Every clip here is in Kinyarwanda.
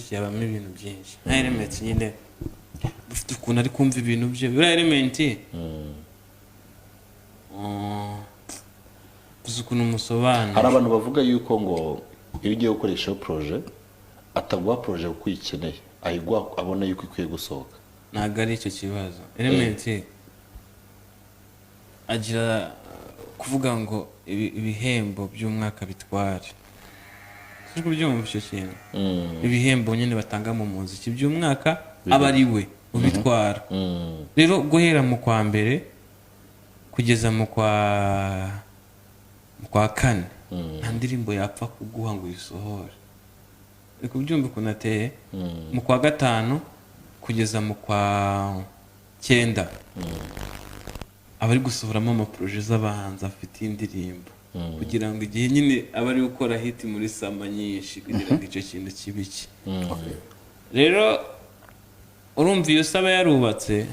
muziki habamo ibintu byinshi. Nka Element nyine ufite ukuntu ari kumva ibintu bye. Buriya Element, uzi ukuntu musobanura. Hari abantu bavuga yuko ngo iyo ugiye gukoresha projet, ataguha projet kuko uyikeneye, ayiguha abona yuko ikwiye gusohoka. Ntabwo ari icyo kibazo. Element agira kuvuga ngo ibihembo by'umwaka bitware. Suri kubyumva icyo kintu? Ibihembo nyine batanga mu muziki by'umwaka aba ari we ubitwara. Rero guhera mu kwa mbere kugeza mu kwa kane, nta ndirimbo yapfa kuguha ngo uyisohore. Uri kubyumva ukuntu ateye? Mu kwa gatanu kugeza mu kwa cyenda aba ari gusohoramo ama projets z'abahanzi afite indirimbo, kugira ngo igihe nyine aba ari gukora hit muri summer nyinshi, kugira ngo icyo kintu kibe iki. Rero urumva iyo saba yarubatse,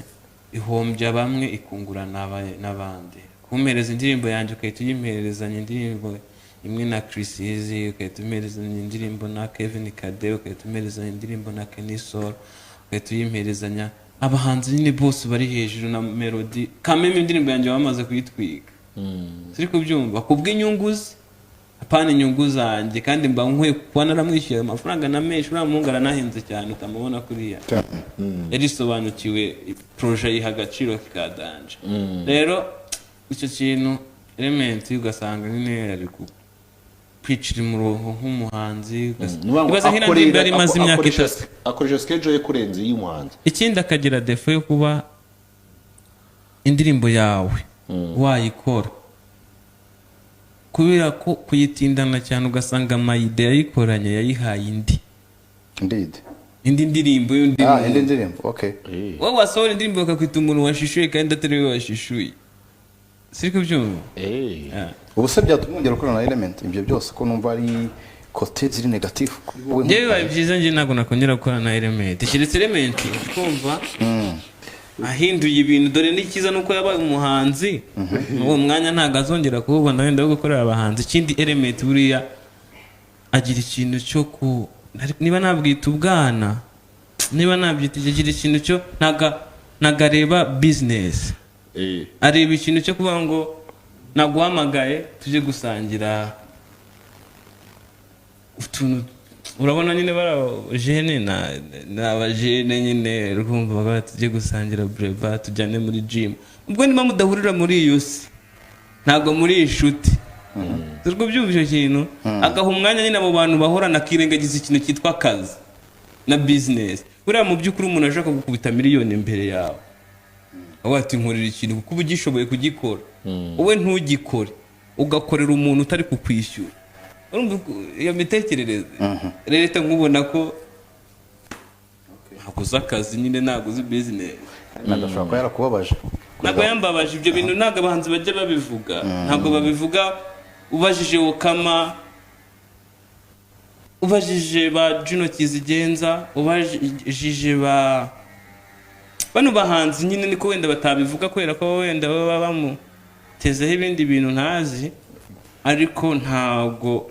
ihombya bamwe, ikungura n'abandi. Kumpereza indirimbo yanjye, ugahita uyimpererezanya indirimbo imwe na Chris Eazy, ugahita umperezanya indirimbo na Kevin Kade, ugahita umperezanya indirimbo na Kenny Sol, ugahita uyimperezanya abahanzi nyine bose bari hejuru na Melody kameme, indirimbo yanjye bamaze kuyitwika. Turi kubyumva kubw'inyungu ze, apana inyungu zanjye. Kandi mba nkwiye kuba naramwishyuye amafaranga na menshi. Uriya muhungu aranahenze cyane, utamubona kuriya. Yarisobanukiwe, projet yiha agaciro ka danger. Rero icyo kintu Element ugasanga nyine ari kwicira umurongo nk'umuhanzi. Ni ukuvuga ngo Ibaze nk'iriya ndirimbo yari imaze imyaka 3. Akoresha schedule ye kurenza iy'umuhanzi. Ikindi, akagira défaut yo kuba indirimbo yawe wayikora, kubera ko kuyitindana cyane, ugasanga ama idées yayikoranye yayihaye indi Indeed. indi ndirimbo y'undi Ah, muntu. Indi ndirimbo, okay. Wowe wasohora indirimbo bakakwita umuntu washishuye kandi atari we washishuye. Siri kubyumva? Yeah. Ubu se byatuma wongera gukorana na Element, ibyo byose ko numva ari côté ziri négatif kuri wowe? Njyewe bibaye byiza, njye ntabwo nakongera gukorana na Element, keretse Element kumva ahinduye ibintu. Dore n'ikiza nuko yabaye umuhanzi, uwo mwanya ntabwo azongera kuwubona wenda wo gukorera abahanzi. Ikindi, Element buriya agira ikintu cyo ku, niba nabwita ubwana, niba nabyita, agira ikintu cyo ntago areba business. Areba ikintu cyo kuvuga ngo naguhamagaye tujye gusangira utuntu. Urabona nyine bari abajene, ni abajene nyine, urumva bavuga tujye gusangira breba, tujyane muri gym. Ubwo niba mudahurira muri iyo si, ntabwo muri inshuti. Turi kubyumva icyo kintu? Agaha umwanya nyine abo bantu bahorana, akirengagiza ikintu cyitwa akazi na business. Buriya mu by'ukuri umuntu ashaka gukubita miliyoni imbere yawe, aho ati nkorera ikintu, kuko uba ugishoboye kugikora, wowe ntugikore, ugakorera umuntu utari kukwishyura. Urumva iyo mitekerereze rero nkubona ko ntabwo uzi akazi nyine, ntabwo uzi business. Ntabwo ashobora kuba yarakubabaje. Ntabwo yambabaje. Ibyo bintu ntabwo abahanzi bajya babivuga, ntabwo babivuga. Ubajije Okama, ubajije ba Juno Kizigenza, ubajije ba bano bahanzi nyine, niko wenda batabivuga kubera ko wenda baba bamutezeho ibindi bintu ntazi. Ariko ntabwo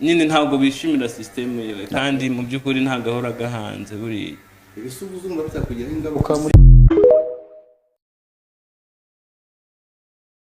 nyine ntabwo bishimira système yiwe, kandi mu by'ukuri ntabwo ahora agahanze buriya. Ibisubizo uzumva bitakugiraho ingaruka muri